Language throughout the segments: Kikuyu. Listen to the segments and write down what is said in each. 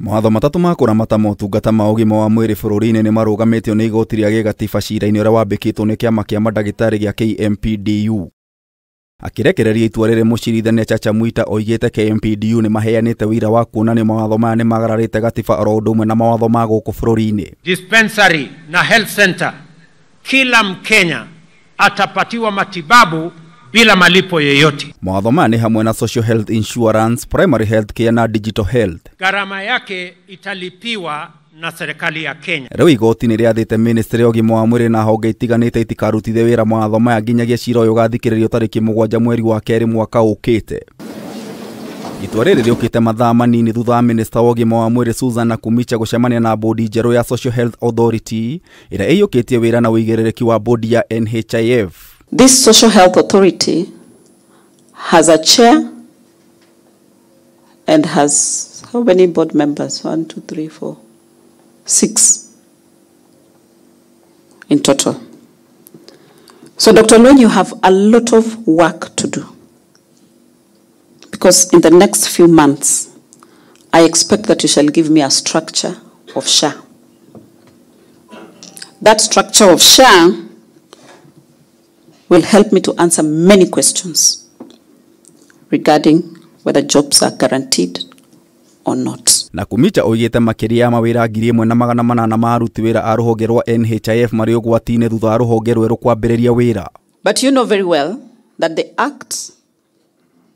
Mawatho matatũ ma kũramata motungata ma ũgima wa mwĩrĩ bũrũri-inĩ nĩ marũgamĩtio nĩ igoti rĩa gĩgatiba cira-inĩ ũrĩa wambĩkĩtwo nĩ kĩama kĩa mandagĩtarĩ gĩa KMPDU. Akĩrekereria itua rĩrĩ mũcirithania Chacha Mwita oigĩte KMPDU nĩ maheanĩte wĩira wa kuonania mawatho maya nĩ magararĩte gatiba oro ũndũ ũmwe na mawatho ma gũkũ bũrũri-inĩ. Dispensary na health center, kila Mkenya atapatiwa matibabu bila malipo yeyote. Mawatho maya nĩ hamwe na social health insurance, primary health care na digital health. Gharama yake italipiwa na serikali ya Kenya. Rĩu igoti nĩ rĩathĩte ministry ya ũgima wa mwĩrĩ na honge itiganĩte itikarutithie wĩra mawatho maya nginyagia cira ũyũ ũgathikĩrĩrio tarĩki 7 mweri wa 2 mwaka ũkĩte. Itua rĩrĩ rĩũkĩte mathaa manini thutha wa minista wa ũgima wa mwĩrĩ Susan Nakhumicha gũcemania na bodi njerũ ya Social Health Authority ĩrĩa ĩiyũkĩtie wĩra na ũigĩrĩrĩki wa bodi ya NHIF. This Social Health Authority has a chair and has how many board members? 1, 2, 3, 4, 6 in total. So, Dr. Olweny, you have a lot of work to do, because in the next few months, I expect that you shall give me a structure of SHA. That structure of SHA will help me to answer many questions regarding whether jobs are guaranteed or not. Nakhumicha oigĩte makĩria ya mawĩra 1800 ma aruti wĩra a rũhonge rwa NHIF marĩ ũgwati-inĩ thutha wa rũhonge rwerũ kwambĩrĩria wĩra. But you know very well that the Act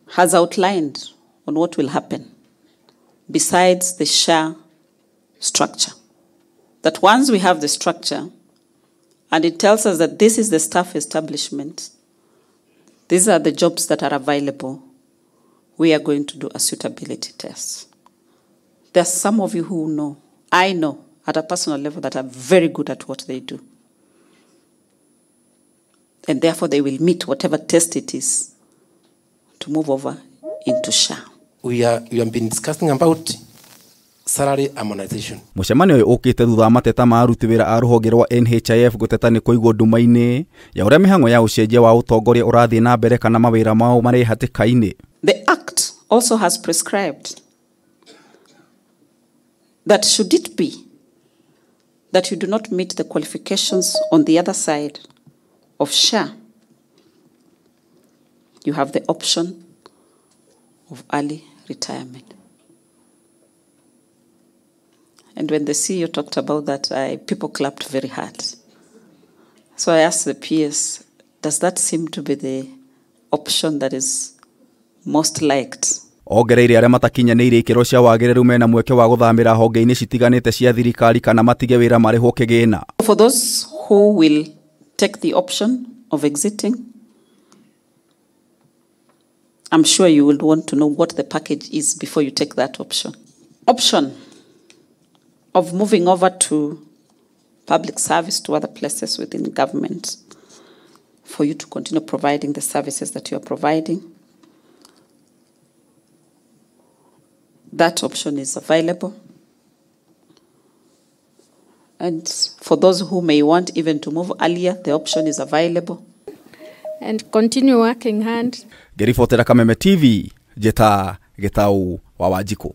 has outlined on what will happen besides the SHA structure. That once we have the structure, and it tells us that this is the staff establishment, these are the jobs that are available, we are going to do a suitability test. There are some of you who know, I know, at a personal level, that are very good at what they do. And therefore they will meet whatever test it is to move over into SHA. We have been discussing about salary harmonization. Mũcemanio ũyũ ũkĩte thutha wa mateta ma aruti wĩra a rũhonge rwa NHIF gũteta nĩ kũigwo nduma-inĩ ya ũrĩa mĩhang'o ya ũcenjia wa ũtongoria ũrathiĩ na mbere kana mawĩra mao marĩ hatĩka-inĩ. The Act also has prescribed that should it be that you do not meet the qualifications on the other side of SHA, you have the option of early retirement. And when the CEO talked about that, people clapped very hard. So I asked the PS, does that seem to be the option that is most liked? Ongereire arĩa matakinyanĩirie ikĩro cia wagĩrĩru mena mweke wa gũthamĩra honge-inĩ citiganĩte cia thirikari kana matige wĩra marĩhwo kĩgĩna. For those who will take the option of exiting, I'm sure you will want to know what the package is before you take that option. Option of moving over to public service, to other places within government, for you to continue providing the services that you are providing. That option is available. And for those who may want even to move earlier, the option is available. And continue working hard. Gerifotera Kameme TV, Jeta Getau wa Wanjikũ.